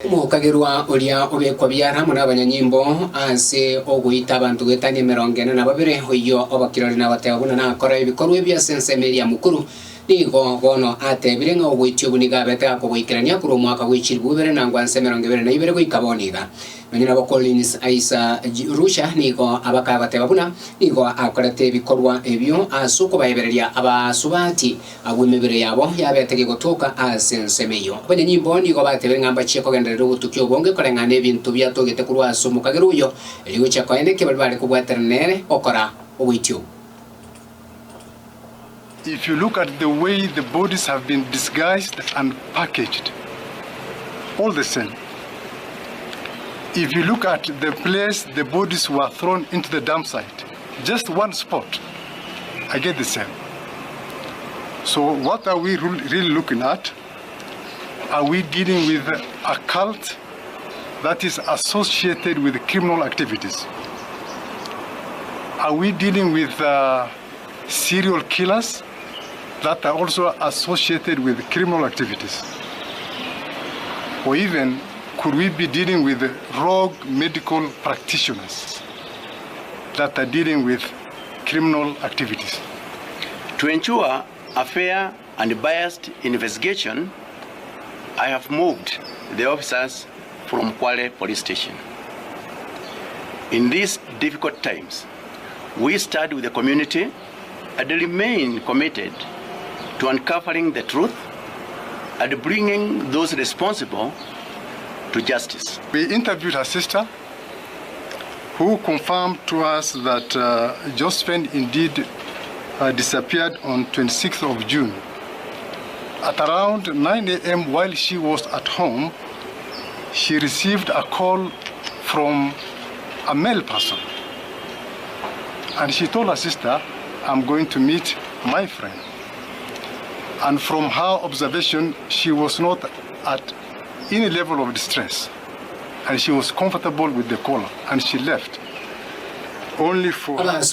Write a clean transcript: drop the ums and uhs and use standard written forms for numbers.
Omokagerwa oria obekwa biara amo nabanyanyimbo ase ogoita abanto goetania 42, oyio obakirori nagoteba buna nakora ebikorwa ebi ase ensemo eria mukuru. Nigo bono atebire ng'a ogoitia obwo nigo abete gakogoikerania korwa omwaka bwe chilifu ibere na ngwansa 22 goika bono iga. Nonya nabo Collins Aisa Rusha nigo abakagoteba buna nigo akorete ebikorwa ebio ase okobaebereria abasubati Agwo emebere yabo yabete gegotoka ase ensemo eyio. Abanyanyimbo nigo batebire ng'a mbachie kogenderera obotuki obonge koreng'ana n'ebinto biatogete korwa ase omokagera oyo, erio gochia koenekia baria bare kobwaterana nere gokora ogoitia obwo. If you look at the way the bodies have been disguised and packaged, all the same. If you look at the place the bodies were thrown into the dump site, just one spot, again the same. So what are we really looking at? Are we dealing with a cult that is associated with criminal activities? Are we dealing with serial killers that are also associated with criminal activities? Or even could we be dealing with rogue medical practitioners that are dealing with criminal activities? To ensure a fair and biased investigation, I have moved the officers from Kwale Police Station. In these difficult times, we stand with the community and remain committed to uncovering the truth and bringing those responsible to justice. We interviewed her sister, who confirmed to us that Josephine indeed disappeared on 26th of June. At around 9 a.m. while she was at home, she received a call from a male person. And she told her sister, I'm going to meet my friend. And from her observation, she was not at any level of distress. And she was comfortable with the caller, and she left. Only for...